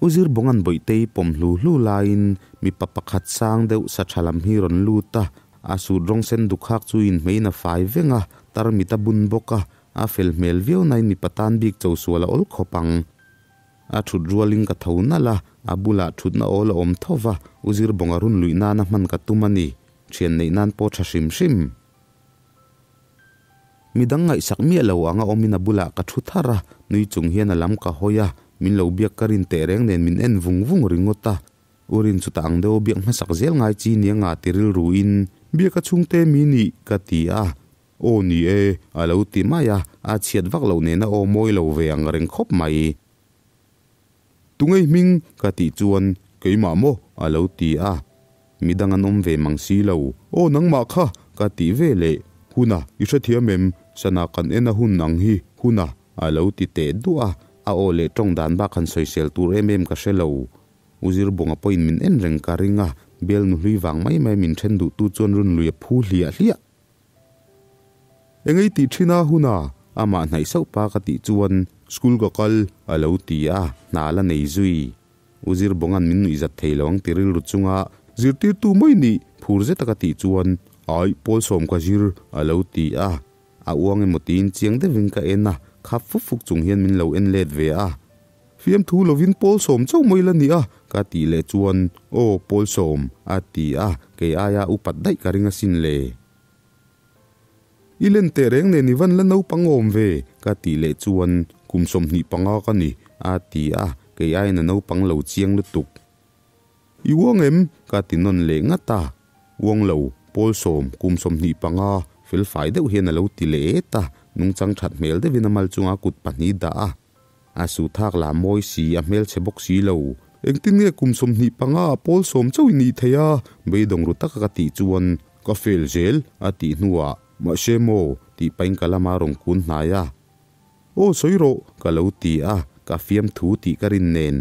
U Zirbawnga'n Bawihtei pawm hlu hlu laiin mipa pakhat sang deuh sa tha lam hi rawn lut a, a sut rawng sen dukhak chu inhmeiin a fai veng a, tarmit a bun bawk a, a fel hmel viau nain mipa tan bik cho sual a awl khawp ang. A thut rualin ka tho nalh a, a bulah thutna awl a awm tho va, U Zirbawnga run luih nana hman ka tum a ni. Thian neih nan pawh tha hrim hrim. Midang ngaihsak miah lo anga awmin a bulah ka thu thar a, nui chung hian a lam ka hawi a, min lo biak ka rin teh reng nen min en vung vung ringawt a. U rin chuta ang deuh biak hmasak zel ngai chi nia nga ti rilruin, Biak a chhungte mi nih? ka ti a. Aw ni e, a lo ti mai a, a chhiat vak loh nena aw mawi lo ve ang reng khawp mai. Tungei hming? ka tih chuan, Keimah maw? a lo ti a. Midang an awm ve mang si lo. Aw nangmah kha! ka tih ve leh. Huna, i hrethiam em? Sana kan en a hun ang hi, Huna, a lo ti teh duah a. A aw leh tawng dan bak han sawisel tur em em ka hre lo. U Zirbawnga pawhin min en reng ka ring a, bial nu hlui vang mai mai min then duhtu chuan run lui a phu hliah hliah. Engei tih thin a hun a? Amah hnaih sauh pa ka tih chuan School ka kal a lo ti a, hna la nei zui. U Zirbawnga'n min nuih zat thei lo ang ti rilru chunga Zirtirtu mai nih phur zeta ka tih chuan Ai, pawl sawm ka zir a lo ti a. A uang emaw tiin chiang deuhin ka en a, khap fuk fuk chung hian min lo en let ve a. Fiamthu lovin pawl sawm chauh mai la nia ka tih leh chuan Aw, pawl sawm, a ti a, kei aia upat daih ka ring asin le. I len teh reng nen i van la naupang awm ve ka tih leh chuan Kum 25 ka ni, a ti a, kei aiin a naupang lo chiang lutuk. I uang em? Ka ti nawn leh ngat a. Uang lo, pawl sawm, kum 25, felfai deuh hian a lo ti leh et a, nungchang that hmel deuhin a mal chunga kut pahnih dah a. A su thak lah mawi si, a hmelchhe bawk si lo. Engtin nge kum 25 ah pawl sawm chauh i nih theih a? Beidawng ru taka ka tih chuan ka fail zel a tih hnuah mahse maw tih pahin ka lama rawn kun hnai a. Aw sawi rawh ka lo ti a, ka fiamthu tih ka rin nen.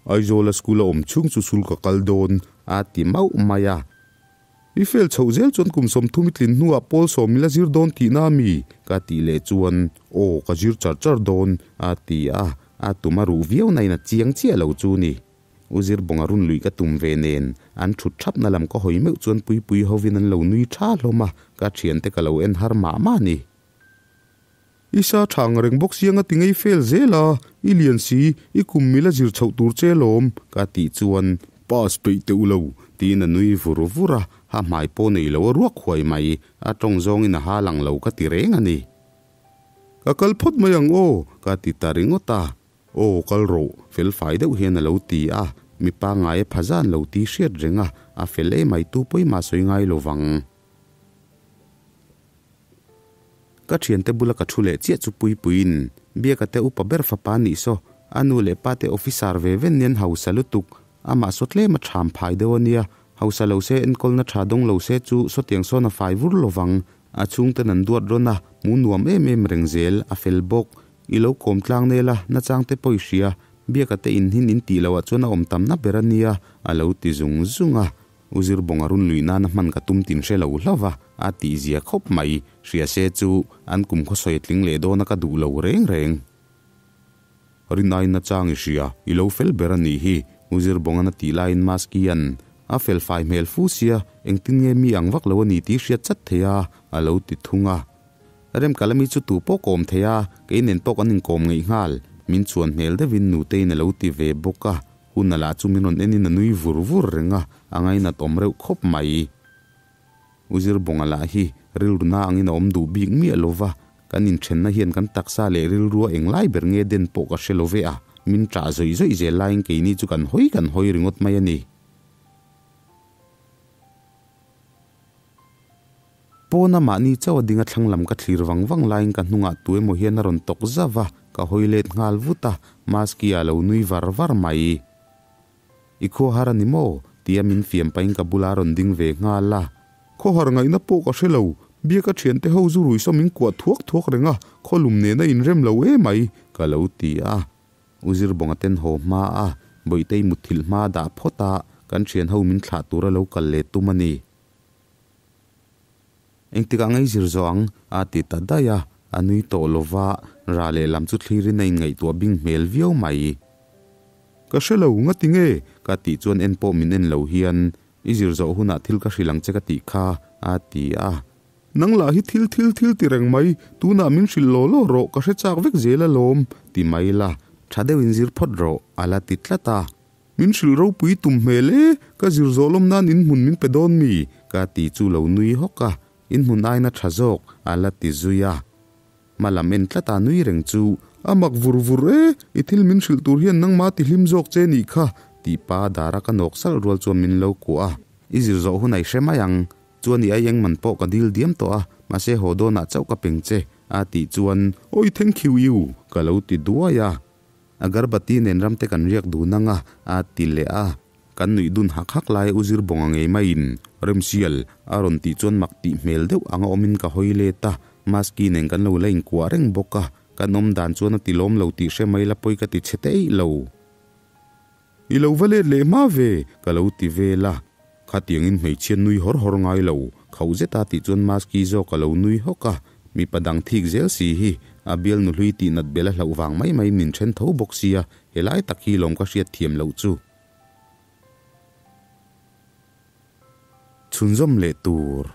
Aizawla school a awm chhung chu sul ka kal dawn a ti mauh mai a. I fel chhoh zel chuan kum 30 i tlin hnuah pawl sawm i la zir dawn tihna a mi? Ka tih leh chuan, Aw, ka zir char char dawn, a ti a, a tum a ruh viau nain a chiang chiah lo chu ni. U Zirbawnga run luih ka tum ve nen, an thut thapna lam ka hawi meuh chuan Puipui hovin an lo nui tha hlawm a, ka thiante ka lo en har mah mah a ni. I sa tha ang reng bawk siang a ti ngei fel zel a, i lian si, i kum mil a zir chhoh tur che lawm ka tih chuan pass peih teuh lo tiin a nui vur vur a, ha hmai pawh nei lo a ruak huai mai, a tawng zawngin a ha lang lo ka ti reng a ni. Ka kal phawt mai ang aw ka ti ta ringawt a. Aw kal rawh fel fai deuh hian a lo ti a, mipa ngai a pha zan lo tih hriat reng a, a fel em ai tu pawimah sawi ngai lo vang. Ka thiante bula ka thu leh chiah chu Puipuiin, Biaka te upa ber fapa nih saw, a nu leh pa te officer ve ven nen hausa lutuk, amah saw tlem a tham phai deuh a nia, hausa lo se enkawlna tha dawng lo se chu sawtiang sawn a fai vur lovang, a chhungten an duat rawn a, hmu nuam em em reng zel, a fel bawk. I lo kawm tlang nel a, nachang te pawh i hria, Biaka te in hin in tih loh ah chuan a awm tamna ber a nia, a lo ti zung zung a. U Zirbawnga run lui nana hman ka tum tin hre lo hlauh va, a tihzia khawp mai. Hria se chu an kum khaw sawi a tling leh dawn a ka duh lo reng reng. Rinai nachang i hria, i lo fel ber a nih hi, U Zirbawnga'n a tih laiin Maski-a'n a fel fai hmel fu sia, engtin nge mi ang vak lo a ni tih hriat chat thei a, a lo ti thung a. Remkalami chu tu pawh kawm thei a, kei nen pawh kan inkawm ngeih nghal. Min chuan hmel deuhin Nutei'n a lo ti ve bawk a. Hun a lah chu min rawn enin a nui vur vur reng a, a ngainat awm reuh khawp mai. U Zirbawnga lah hi rilru na angin a awm duh bik miah lo va, kan inthenna hian kan taksa leh rilrua englai ber nge den pawh ka hre lo ve a, min ṭah zawih zawih zel laiin keini chu kan hawi kan hawi ringawt mai a ni. Pawna mahni chauh a ding a thlang lam ka thlir vang vang laiin ka hnungah tu emaw hian a rawn tawk zauh a, ka hawi let nghal vut a, Maski a lo nui var var mai. I khuahar a ni maw? tia min fiam pahin ka bulah a rawn ding ve nghal a. Khawhar ngaihna pawh ka hre lo, biak a thiante ho zu rui saw min kuah thuak thuak reng a, khawlum nen a inrem lo emai, ka lo ti a. U Zirbawnga ten haw hma a, Bawihtei mutthilh hma dah phawt a, kan thian ho min thlah tura lo kal leh tum a ni. Engtikah ngei zir zawh ang? a ti ta daih a, a nui tawh lo va, ra lehlam chu thlirin a inngaihtuah bing hmel viau mai. Ka hre lo, ngati nge? Ka tih chuan en pawh min en lo hian, I zir zawh hunah thil ka hrilh ang che ka tih kha, a ti a. Nang lah hi thil thil thil ti reng mai, tunah min hrilh law law rawh, ka hre chak vek zel alawm, ti mai la, tha deuhin zir phawt rawh, a la ti tlat a. Min hrilh ropui tum hmel e, ka zir zawh lawm nan in hmun min pe dawn mi? Ka ti chu lo nui hawk a, in hmun aina tha zawk a la ti zui a. Hma lam en tlata nui reng chu a mak vur vur e, i thil min hrilh tur hian nangmah ti hlim zawk che nih kha tih pa dara ka nawk salh rual chuan min lo kuah a. I zir zawh hun a i hre mai ang, chuan i aieng man pawh ka dil diam tawh a, mahse haw dawnah chauh ka peng che a tih chuan Awi thank you you ka lo ti duai a. Agarbati nen ramte kan riak dun ang a a ti leh a. Kan nuih dun hak hak lai U Zirbawnga ngei maiin Remsial a rawn tih chuan mak tih hmel deuh anga awmin ka hawi let a, Maski nen kan lo la inkuah reng bawk a, kan awm dan chuan a ti lawm lo tih hre mai la pawi ka ti chhe teih lo. I lo va let leh hma ve ka lo ti vel a, khatiangin hmeichhia nui hawr hawr ngai lo, khauh zeta tih chuan Maski zawk a lo nui hawk a, mipa dang thik zel si hi a bialnu hlui tih nat bel a hlauh vang mai mai min then tho bawk sia, helai tak hi lawm ka hriat thiam loh chu. Chhunzawm leh tur.